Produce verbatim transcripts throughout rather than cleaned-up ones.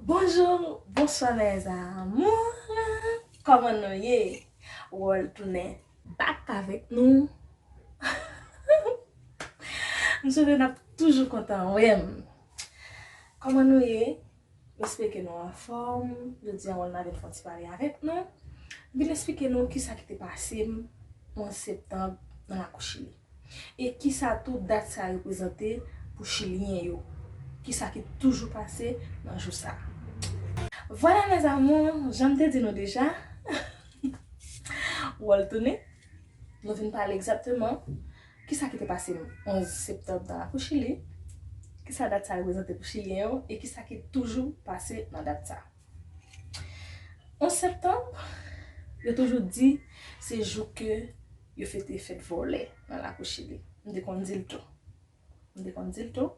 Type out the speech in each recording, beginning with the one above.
Bonjou, bonswa mes amours. Kòman nou ye? Wòl tounen back avèk nou. M swete n ap toujou kontan wè m. Kòman nou ye? M espere ke nou anfòm. Jodi a Wòl nan vin fè yon ti pale avèk nou. M vin eksplike nou kisa ki te pase m onz septanm nan lakou Chili. E kisa tou dat sa reprezante pou Chiliyen yo. Kisa ki toujou pase nan jou sa. Vwala mes amours, jan m te di nou deja, Wòl tounen. Nou vin pale egzakteman kisa ki te pase onz septanm nan lakou Chili, kisa dat sa reprezante pou Chiliyen yo, e kisa ki toujou pase nan dat sa. Onz septanm, yo toujou di se jou ke yo fete fèt vòlè nan lakou Chili. M te konn di l tou. M te konn di l tou,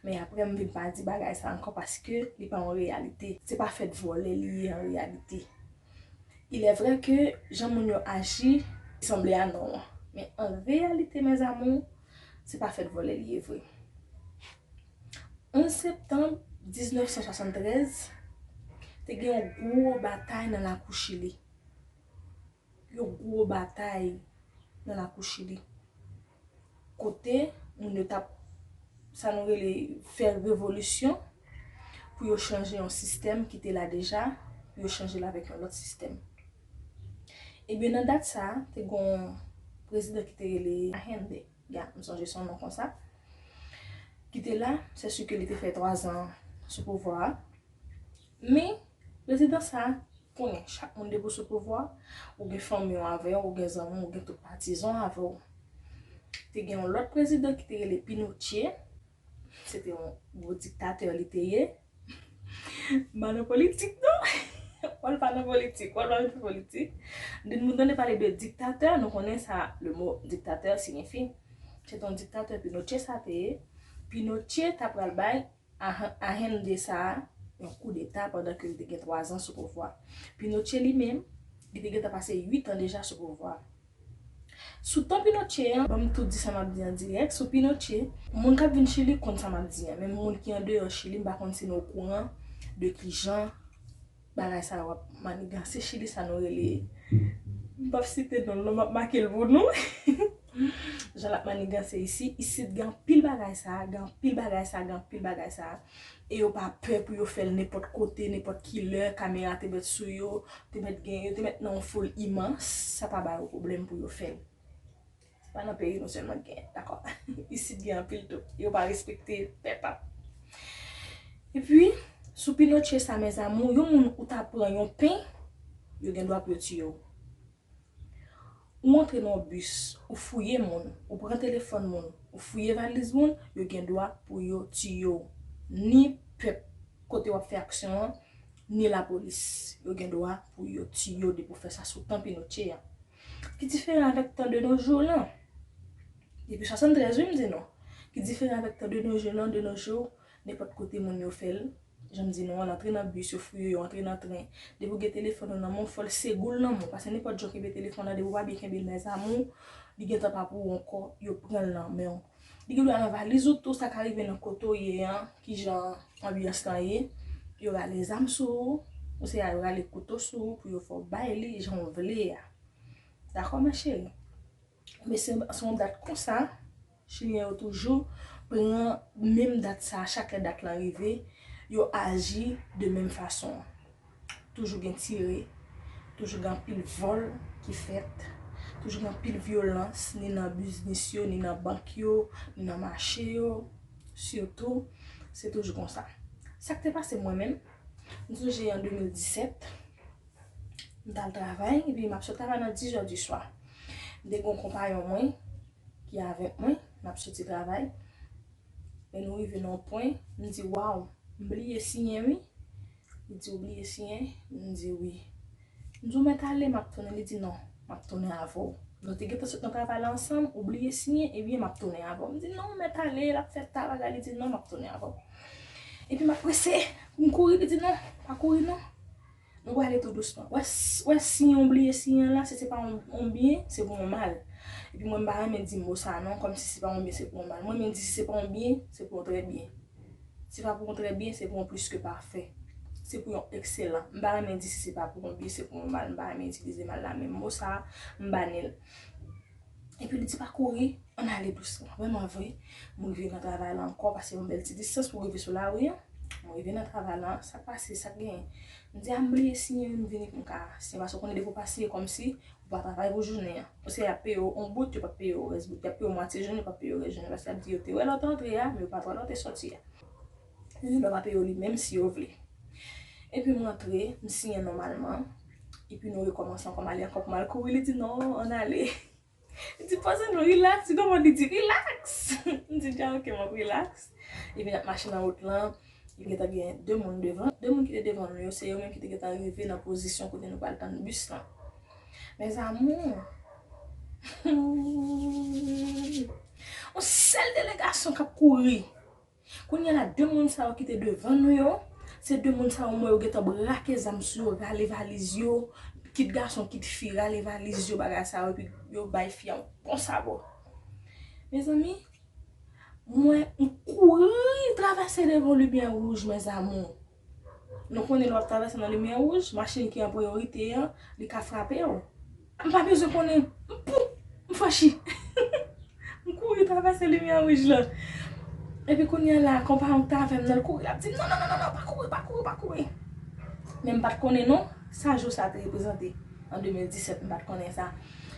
men apre m vin pa di bagay sa ankò paske li pa yon reyalite. Se pa fèt vòlè li ye an reyalite. Il est vrai ke jan moun yo aji sanble a non an. Men an reyalite mes amours, se pa fèt vòlè li ye vre. Onz septanm diznèf san swasanntrèz, te gen yon gwo batay nan lakou Chili. Yon gwo batay nan lakou Chili. Kote moun yo t ap, sa nou rele, fè revolisyon pou yo chanje yon sistèm ki te la deja, pou yo chanje l avèk yon lòt sistèm. Ebyen, nan dat sa, te gen yon prezidan ki te rele Allende. Ya, m sonje se yon non konsa. Ki te la, se si ke li te fè twa zan sou pouvwa a. Men, prezidan sa, konnen, chak moun depi w sou pouvwa, ou gen fanmi w avè w, ou gen zanmi w, ou gen tout patizan w avè w. Te gen yon lòt prezidan ki te rele Pinochet. Se te yon gwo diktatè li te ye. M pa nan politik, non. Wòl pa nan politik, Wòl pa nan politik. Depi nou tande pale de diktatè, nou konnen sa le mot dictateur signifie. Se te yon diktatè Pinochet sa te ye. Pinochet ta pral bay Allende sa yon koudeta pandan ke li te gen twa zan sou pouvwa. Pinochet li menm, li te gentan pase uit an deja sou pouvwa. Sou tan Pinochet an, ban m tou di sa m ap di an dirèk, sou Pinochet, moun k ap vin Chili konn sa m ap di an, menm moun ki andeyò Chili, m pa konn si nou okouran de kijan bagay sa yo ap maniganse Chili, sa nou rele, m p ap site non l non, m ap make l pou nou. Jan l ap maniganse isi, isit gen anpil bagay sa, gen anpil bagay sa, gen anpil bagay sa. E yo pa pè pou yo fè l nenpòt kote, nenpòt ki lè, kamera te mèt sou yo, te mèt gen, yo te mèt nan yon foul imans, sa pa ba yo pwoblèm pou yo fè l. Se pa nan peyi nou sèlman gen, dakò? Isit gen anpil tou. Yo pa respekte pèp ap. Epi, sou Pinochet sa, mes amours, yon moun ou ta pran yon pen, yo gen dwa pou yo tiye w. Ou antre nan yon bis, ou fouye moun, ou pran telefòn moun, ou fouye valiz moun, yo gen dwa pou yo tiye w. Ni pèp kote w ap fè aksyon an, ni lapolis. Yo gen dwa pou yo tiye w depi w fè sa sou tan Pinochet an. Ki diferan avèk tan de nos jours lan. Depi swasanntrèz, wi, m di nou. Ki diferan avèk tan de nos jours lan, de nos jours, nenpòt kote moun yo fè l. Jan m di nou an, antre nan bis, yo fouye, yo antre nan tren. Depi w gen telefòn ou nan men w, fò l segou l nan men w. Paske nenpòt jan w kenbe telefòn nan, depi w pa byen kenbe l, mes amours, li gentan pa pou ou ankò, yo pran l nan men w. Li gen dwa nan valiz ou tou, sa ka rive nan kote w ye an, kijan anbyans lan ye. Yo rale zam sou ou, ou se a yo rale kouto sou ou pou yo fè w bay li jan w vle a. Dakò, ma chérie? Men se, se yon dat konsa, Chilyen yo toujou pran menm dat sa, chak lè dat lan rive, yo aji de menm fason. Toujou gen tire, toujou gen anpil vòl ki fèt, toujou gen anpil vyolans, ni nan biznis yo, ni nan bank yo, ni nan mache yo, sitou, se toujou konsa. Sa k te pase mwen menm, m sonje an de mil disèt, m t al travay, epi m ap sot travay nan dis è di swa. M te gen yon konpayon mwen ki avèk mwen, n ap soti travay. Men nou rive nan yon pwen, m di, "Waw, m bliye siyen, wi." Li di, "Ou bliye siyen?" M di, "Wi." M di, "Ou mèt ale, m ap tounen." Li di, "Non, m ap tounen avè w. Nou te gentan sot nan travay la ansanm, ou bliye siyen, ebyen, m ap tounen avè w." M di, "Non, ou mèt ale, l ap fè ta bagay." Li di, "Non, m ap tounen avè w." Epi m ap prese pou m kouri, li di, "Non, pa kouri non. Nou prale tou dousman. Wè, s- wè siyen, ou bliye siyen la, si se pa yon, yon byen, se pou yon mal." Epi mwen, m pa renmen di mo sa non, kòmsi se pa yon byen, se pou yon mal. Mwen, m di si se pa yon byen, se pou yon trè byen. Si pa pou yon trè byen, se pou yon plis ke pafè. se pou yon ekselan. M pa renmen di si se pa pou yon bi, se pou yon mal, m pa renmen itilize mal la, men mo sa, m bani l. Epi li di pa kouri, ann ale dousman. Vrèman vre, mwen rive nan travay la ankò, paske yon bèl ti distans pou rive sou lari an. Mwen rive nan travay la, sa k pase, sa k genyen? M di a m bliye siyen, m vini pou m ka siyen, paske w konnen depi w pa siyen kòmsi ou pa travay pou jounen an. Paske y ap peye w yon bout, yo p ap peye w rès bout. Y ap peye w mwatye jounen, yo p ap peye w rès jounen. Paske y ap di yo te wè lè w te antre a, men yo pa t wè lè w te sòti a. Yo gen dwa pa peye w li menm si yo vle. Epi m rantre, m siyen nòmalman. Epi nou rekòmanse ankò, m ale ankò pou m al kouri. Li di non, ann ale. Li di poze nou, rilaks. Li kòmanse di rilaks. M di dja oke, m ap rilaks. Epi n ap mache nan wout lan. Epi gentan gen de moun devan. De moun ki te devan nou yo, se yo menm ki te gentan rive nan pozisyon kote nou pral tann bis lan. Mes amours, yon sèl delegasyon k ap kouri. Kounye a la, de moun sa yo ki te devan nou yo, se de moun sa yo m wè yo gentan brake zam sou yo, rale valiz yo, kit gason, kit fi, rale valiz yo, bagay sa yo, epi yo bay fi a yon bon sabò. Mezanmi, mwen, m kouri travèse devan limyè wouj, mes amours. Nou konnen lè w ap travèse nan limyè wouj, machin ki an priyorite an, li ka frape w. M pa bezwen konnen, m pou, m franchi. M kouri travèse limyè wouj lan. Epi kounye a la, konpayon k t avè m nan, l kouri, l ap di m, non, non, non, non, non, pa kouri, pa kouri, pa kouri. Men m pa t konnen non, sa jou sa te reprezante an de mil disèt, m pa t konnen sa.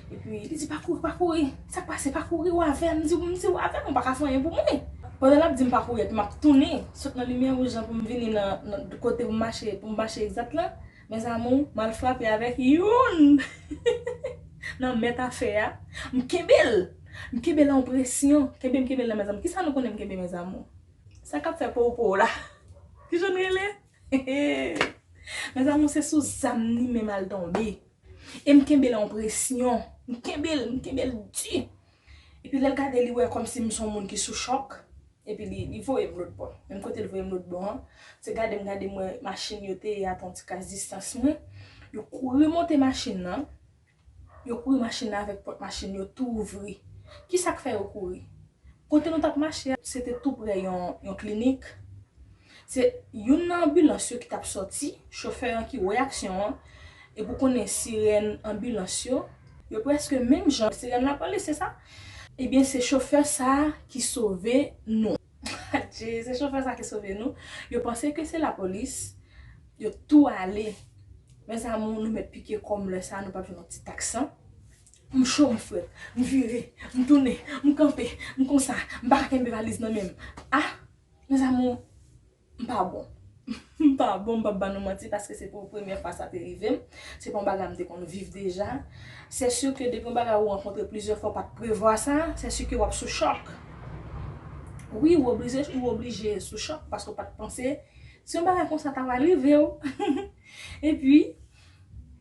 Epi li di, pa kouri, pa kouri. Sa k pase, pa kouri, w avè m. M di, m di, w avè m, ou pa ka fè anyen pou mwen. Pandan l ap di m pa kouri, epi m ap tounen, sot nan limyè wouj lan pou m vini nan, nan kote pou m mache, pou m mache egzat lan. Mes amours, m al frape avèk youn nan mèt afè a. M kenbe l. M kenbe l an presyon. Kenbe m kenbe l la, mes amours. Kisa nou konnen m kenbe, mes amours? Sa k ap fè pow pow la. Ki jan l rele? Mes amours, se sou zam ni menm al tonbe. E m kenbe l an presyon. M kenbe l, m kenbe l di. Epi lè l gade, li wè kòmsi m se yon moun ki sou chòk. Epi li, li voye m lòt bò. Menm kote l voye m lòt bò an, se gade m gade m wè machin yo te ye a te yon ti kras distans mwen. Yo kouri monte machin nan. Yo kouri machin nan avèk pòt machin yo tou ouvri. Kisa k fè yo kouri? Kote nou t ap mache a, se te tou prè yon, yon klinik. Se youn nan anbilans yo ki t ap sòti, chofè an ki wè aksyon an, epi w konnen sirèn anbilans yo, yo prèske menm jan sirèn lapolis, se sa? Ebyen, se chofè sa a ki sove nou. Adje, se chofè sa a ki sove nou. Yo panse ke se lapolis, yo tou ale. Mes amours, nou mèt pike kò m lè sa a, nou p ap jwenn yon ti taksan. M cho, m frèt, m vire, m tounen, m kanpe, m konsa, m pa ka kenbe valiz nan men m. Ah, mes amours, m pa bon. M pa bon, m p ap ba nou manti, paske se pou premyè fwa sa te rive m. Se pa yon bagay m te konn viv deja. Se si ke depi yon bagay ou rankontre plizyè fwa, ou pa t prevwa sa, se si ke w ap sou chòk. Wi, ou oblije, ou oblije sou chòk, paske ou pa t panse si yon bagay konsa ta pral rive w. Epi,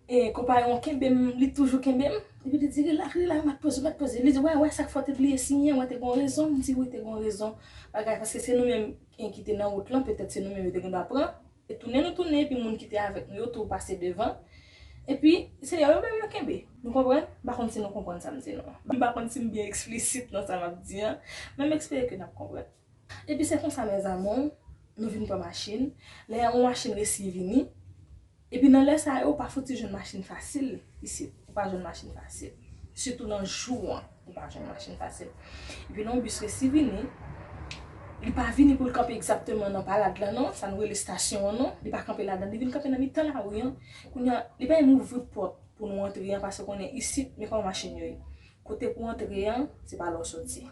e, konpayon kenbe m, li toujou kenbe m. Epi li di, rilaks, rilaks, m ap poze, m ap poze. Li di, wè, wè, sa k fè w te bliye siyen, wè, te gen rezon. M di, wi, te gen rezon. Bagay, paske se nou menm, e, ki te nan wout lan, petèt se nou menm yo te gen dwa pran. E tounen nou tounen, epi moun ki te avèk nou yo tou pase devan. Epi, se yo, yo menm yo kenbe. Nou konprann? M pa konn si nou konprann sa m di non. M pa konn si m byen eksplisit nan sa m ap di an, men m espere ke n ap konprann. Epi se konsa, mes amours, nou vin pran machin. Lè yon machin resi vini, epi nan lè sa yo, ou pa fouti jwenn machin fasil isit. Ou pa jwenn machin fasil. Sitou nan jou an, ou pa jwenn machin fasil. Epi lè yon bis resi vini, li pa vini pou l kanpe egzakteman nan parad lan non, sa nou rele estasyon an non, li pa kanpe ladan, li vin kanpe nan mitan lari an. Kounye a, li pa menm ouvri pòt pou nou antre an, paske konnen isit, men kòman machin yo ye. Kote pou antre an, se pa la w soti.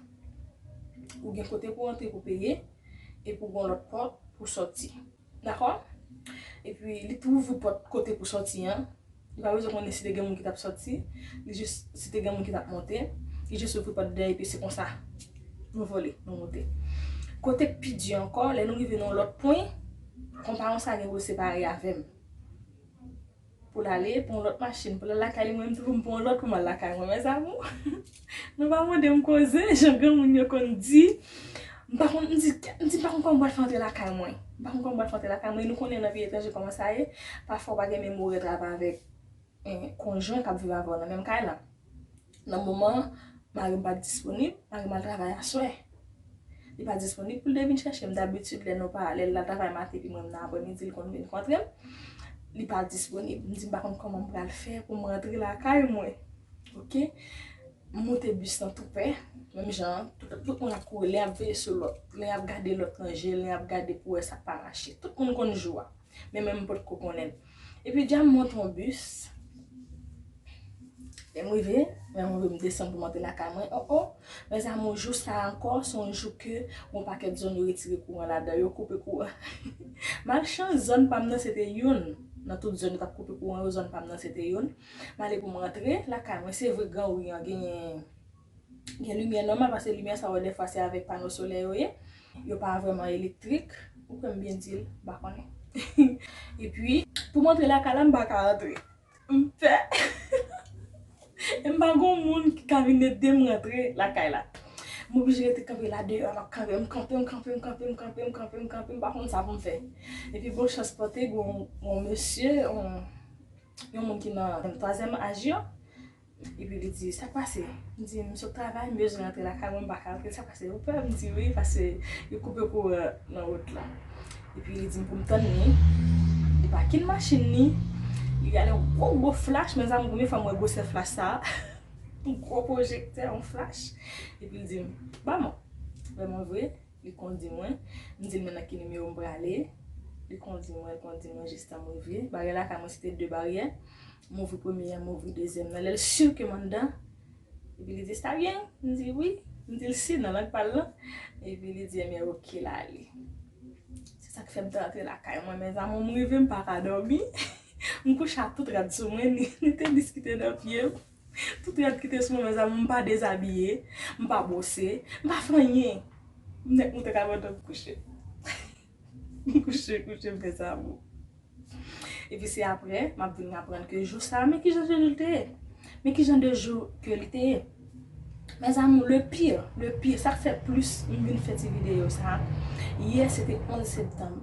Ou gen kote pou antre pou peye, epi ou gen lòt pòt pou soti. Dakò? Epi, li tou ouvri pòt kote pou soti an. Li pa bezwen konnen si te gen moun ki t ap soti. Li jis, si te gen moun ki t ap monte. Li jis ouvri pòt dèyè, epi se konsa. Nou vole, nou monte. Kote k pi di ankò, lè nou rive nan yon lòt pwen, konpayon sa gen pou l separe avè m. Pou l ale, pran yon lòt machin, pou l al lakay li, mwen menm tou pou m pran yon lòt pou m al lakay mwen, mes amours. Nou pa mande m koze, jan granmoun yo konn di. M pa konn, m di, m di, m pa konn kòman m pral fè antre lakay mwen. M pa konn kòman m pral fè antre lakay mwen. E nou konnen nan peyi etranje kòman sa ye. Pafwa w pa gen menm orè travay avèk, eh, konjwen k ap viv avè w nan menm kay la. Nan moman an, mari m pa t disponib, mari m al travay aswè. Li pa disponib pou l te vin chèche m. Dabitid, lè nou pa, lè l al travay maten, epi mwen m nan aprèmidi, li konn vin kontre m. Li pa disponib. M di, m pa konn kòman m pral fè pou m rantre lakay mwen. Oke? M monte bis lan tou pè. Menm jan, tout, tout moun ap kouri, len ap veye sou lòt, len ap gade lòt ranje, len ap gade pou wè sa k pa mache. Tout moun konn jou a. Men mwen, m potko konnen l. Epi, dja m monte yon bis. Lè m rive, lè m rive, m desann pou m antre lakay mwen. Oh, oh! Mezanmi, jou sa a ankò, se yon jou ke yon pakèt zòn yo retire kouran ladan, yo koupe kouran. Malchans, zòn pa m nan se te youn. Nan tout zòn yo t ap koupe kouran yo, zòn pa m nan se te youn. M ale pou m rantre lakay mwen, se vre Gran Ri an genyen, gen limyè nòmal, paske limyè sa yo dèfwa se avèk pano solè yo ye. Yo pa vrèman elektrik, ou kwè m byen di l, m pa konnen. Epi, pou m antre lakay la, m pa ka antre. M pè. E m pa gon moun ki ka vin ede m rantre lakay la. M oblije rete kanpe la deyò, m ap kanpe, m kanpe, m kanpe, m kanpe, m kanpe, m kanpe, m kanpe, m pa konn sa pou m fè. Epi bon chans pote, gon, gon mesye, yon, yon moun ki nan twazyèm aj yo, epi li di, "Sa k pase?" M di, "M sot travay, m bezwen rantre lakay mwen, m pa ka rantre, sa k pase?" Ou pè? M di, "Wi, paske yo koupe kouran nan wout la." Epi li di m pou m tann li. Li pakin machin li. Li rale yon gwo, gwo flach, mezanmi, premye fwa m wè gwosè flach sa a. Yon gwo pwojektè, yon flach. Epi li di m, "Ba mwen." Lè mwen vre, li kondi mwen. M di l, "Men nan ki nimewo m prale?" Li kondi mwen, li kondi mwen jistan m rive. Baryè lakay mwen, se te de baryè. M ouvri premye a, m ouvri dezyèm nan. Lè l si ke m anndan, epi li di, "Está bien?" M di, "Wi." M di l si nan lang pa l lan. Epi li di, "Ebyen, oke, l ale." Se sa k fè m te rantre lakay mwen, mezanmi, m rive, m pa ka dòmi. M kouche ak tout rad sou mwen, ni, ni tenis ki te nan pye m. Tout rad ki te sou mwen, mezanmi, m pa dezabiye, m pa bwose, m pa fè anyen. M nèk moute kabann m kouche. M kouche, kouche, mezanmi. Epi se apre, m ap vin aprann ke jou sa a, men ki jan de jou l te ye. Men ki jan de jou ke li te ye. Mezanmi, le pire, le pire, sa k fè plis m vin fè ti videyo sa a, yè se te onz septanm.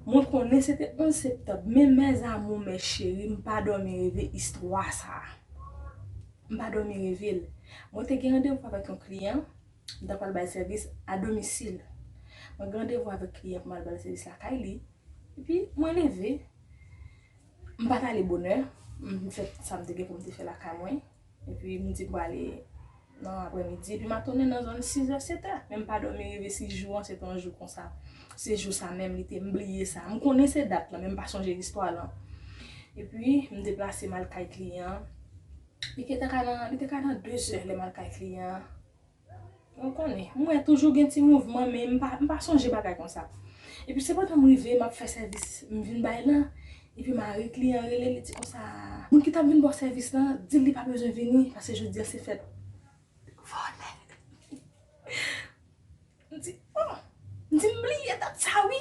Mwen konnen se te onz septanm, men mezanmi, mes chéris, m pa dòmi reve istwa sa a. M pa dòmi reve l. Mwen te gen randevou avèk yon kliyan, m ta pral bay sèvis a domisil. Mwen gen randevou avèk kliyan pou m al bay sèvis lakay li. Epi, mwen leve, m pa t ale bonè, m fè sa m te gen pou m te fè lakay mwen. Epi, m di m prale nan aprèmidi, epi m a tounen nan zòn sizè, setè. Men m pa dòmi reve si jou an se te yon jou konsa. Se jou sa menm, li te, m bliye sa. M konnen se dat lan, men m pa sonje istwa lan. Epi, m deplase m al kay kliyan an. Li te ka nan, li te ka nan dezè lè m al kay kliyan an. Ou konnen, m wè toujou gen ti mouvman, men m pa, m pa sonje bagay konsa. Epi se pandan m rive, m ap fè sèvis, m vin bay lan. Epi mari kliyan rele, li di konsa, "Moun ki t ap vin ba w sèvis lan, di l li pa bezwen vini, paske jodi a se fèt." Vòlè. M di, "Oh!" M di, "M bliye dat sa, wi."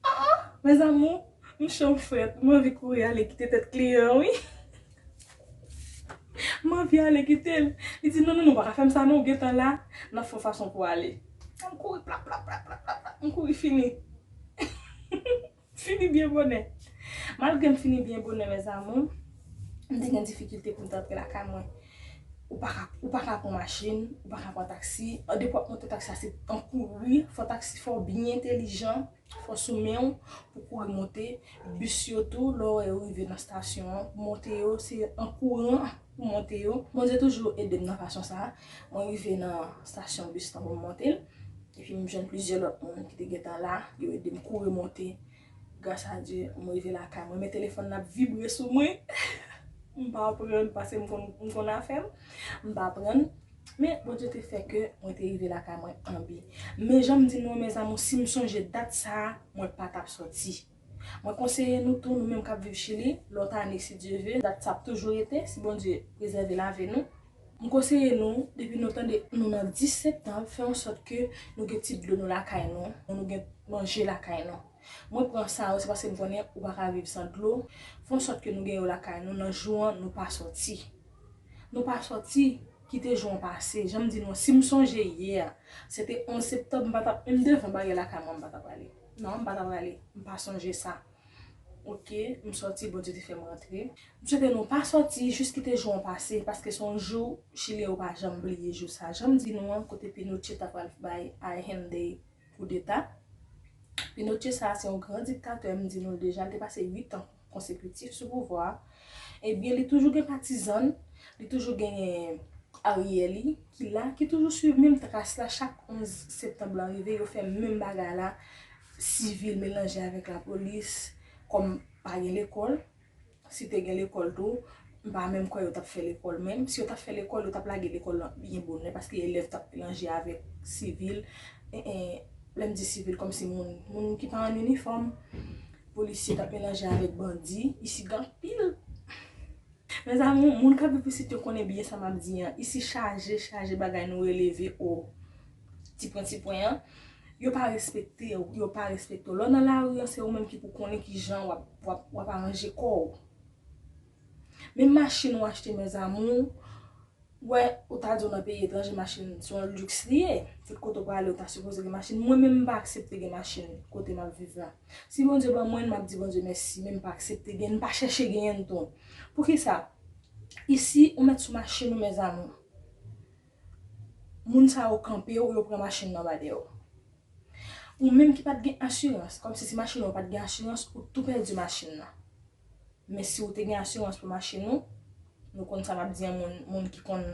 Ah, ah, mezanmi, m cho, m frèt, m anvi kouri ale kite tèt kliyan an, wi. M anvi ale kite l. Li di, "Non, non, non, ou pa ka fè m sa, non, ou gentan la, n ap fè yon fason pou w ale." M kouri, plap, plap, plap, plap, plap, plap, m kouri fini. Fini byen bonè. Malgre m fini byen bonè, mezanmi, m te gen difikilte pou m te antre lakay mwen. Ou pa ka, ou pa ka pran machin, ou pa ka pran taksi. Depi w ap monte taksi a, se an kouri, fò taksi, fò w byen entèlijan, fò w sou men w pou kouri monte. Bis yo tou, lè w wè yo rive nan estasyon an, pou monte yo, se an kouran pou monte yo. Bondye toujou ede m nan fason sa a. Mwen rive nan estasyon bis lan pou m monte l. Epi m jwenn plizyè lòt moun ki te gentan la, yo ede m kouri monte. Gras a Dye, m rive lakay mwen, men telefòn nan ap vibre sou mwen. M pa pran l paske m konn, m konn afè m. M pa pran l. Men Bondye te fè ke mwen te rive lakay mwen an byen. Men jan m di nou, mezanmi, si m sonje dat sa a, mwen pa t ap sòti. Mwen konseye nou tou, nou menm k ap viv Chili, lòt ane, si Dye ve, dat sa ap toujou rete, si Bondye prezève lavi nou. M konseye nou, depi nou tande nou nan dis septanm, fè an sòt ke nou gen ti dlo nou lakay nou, nou gen manje lakay nou. Mwen pran sa yo, se paske m konnen ou pa ka viv san dlo. Fè an sòt ke nou gen yo lakay nou, nan jou an, nou pa sòti. Nou pa sòti, kite jou an pase. Jan m di nou, si m sonje yè, se te onz septanm, m pa t ap menm devan baryè lakay mwen, m pa t ap prale. Non, m pa t ap prale. M pa sonje sa. Ok, m sòti, Bondye te fè m rantre. M swete nou pa sòti, jis kite jou an pase, paske se yon jou Chilyen yo pa janm bliye jou sa. Jan m di nou an, kote Pinochet ta pral bay Allende koudeta. Pinochet sa, se yon gran diktatè, m di nou l deja, l te pase uit an konsekitif sou pouvwa a. Ebyen, li toujou gen patizan l, li toujou genyen aryè li ki la, ki toujou swiv menm tras la. Chak onz septanm lan rive, yo fè menm bagay la, sivil melanje avèk lapolis, kòm pa gen lekòl. Si te gen lekòl tou, m pa menm kwè yo t ap fè lekòl menm. Si yo t ap fè lekòl, yo t ap lage lekòl lan byen bonè, paske elèv t ap melanje avèk sivil. En, en, lè m di sivil, kòmsi moun, moun ki pa an inifòm. Polisye t ap melanje avèk bandi. Isi gen anpil. Mezanmi, moun k ap viv isit yo konnen byen sa m ap di an. Isi chaje, chaje bagay nou releve o ti pwen, ti pwen an. Yo pa respekte w, yo pa respekte w. Lè w nan lari an, se ou menm ki pou konnen ki jan w ap, w ap, w ap aranje kò w. Menm machin ou achte, mezanmi, ou wè, ou ta di w nan peyi etranje, machin se yon liks li ye. Tout kote w prale, ou ta sipoze gen machin. Mwen menm, m pa aksepte gen machin kote m ap viv la. Si Bondye ban mwen, m ap di Bondye mèsi, men m pa aksepte gen, m pa chèche genyen l tou. Poukisa? Isi, ou mèt sou machin ou, mezanmi. Moun sa yo kanpe w, yo pran machin nan ba dèyè w. Ou menm ki pa t gen asirans, kòmsi si machin ou pa t gen asirans, ou tou pèdi machin nan. Men si ou te gen asirans pou machin ou, nou konn sa m ap di an, moun, moun ki konn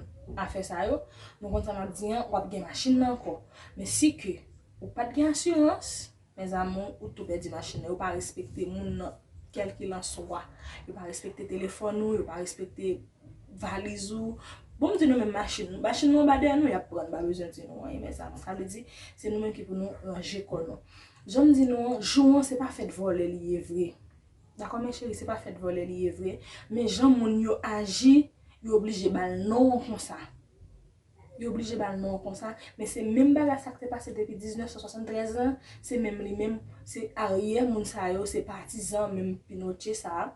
afè sa yo, nou konn sa m ap di an, w ap gen machin nan ankò. Men si ke ou pa t gen asirans, mezanmi, ou tou pèdi machin nan. Yo pa respekte moun nan, kèlkilanswa. Yo pa respekte telefòn ou, yo pa respekte valiz ou. Bon, m di nou menm machin nou. Machin nou anba dèyè nou, y ap pran, m pa bezwen di nou anyen, mezanmi. Sa vle di, se nou menm ki pou nou ranje kò nou. Jan m di nou an, jou an, se pa fèt vòlè li ye vre. Dakò, men cheri, se pa fèt vòlè li ye vre. Men jan moun yo aji, yo oblije ba l non an konsa. Yo oblije ba l non an konsa. Men se menm bagay sa k te pase depi diznèf san swasanntrèz lan. Se menm li menm, se aryè moun sa yo, se patizan menm Pinochet sa a.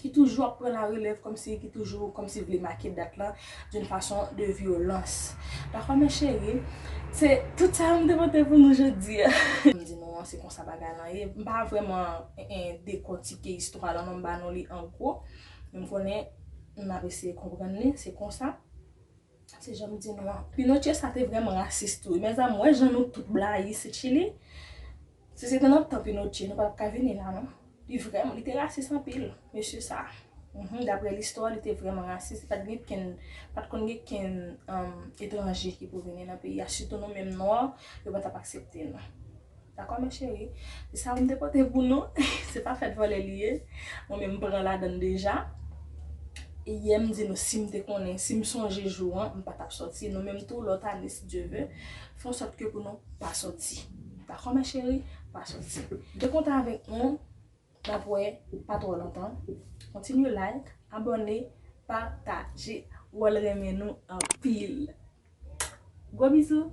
Ki toujou ap pran larelèv kòmsi, ki toujou kòmsi vle make dat lan d'une façon de violence. Dakò, men cheri, se tout sa m te pote pou nou jodi a. M di nou an, se konsa bagay lan ye. M pa vrèman, en, en, dekòtike istwa lan non, m ba nou li an gwo. Men m konnen n ap eseye konprann li, se konsa. Se jan m di nou an. Pinochet sa te vrèman rasis tou. Mezanmi, wè jan nou tout blayi isit Chili. Si se te nan tan Pinochet, nou pa t ap ka vini la, non. Li vrèman, li te rasis anpil, mesye sa. Mhm, daprè listwa, li te vrèman rasis. Li pa t gen kenn, pa t konn gen kenn, um, etranje ki pou vini nan peyi a. Sitou nou menm nwa, yo pa t ap aksepte nou. Dakò, men cheri? Se sa m te pote pou nou. Se pa fèt vòlè li ye. Mwen menm m pran ladann deja. E yè m di nou, si m te konnen, si m sonje jou an, m pa t ap sòti. Nou menm tou, lòt ane, si Dye vle, fè an sòt ke pou nou pa sòti. Dakò, men cheri? Pa sòti. M te kontan avèk nou. N ap wè pa twò lontan. Kontinye like, abòne, pataje. Wòl renmen nou anpil. Gwo bizou.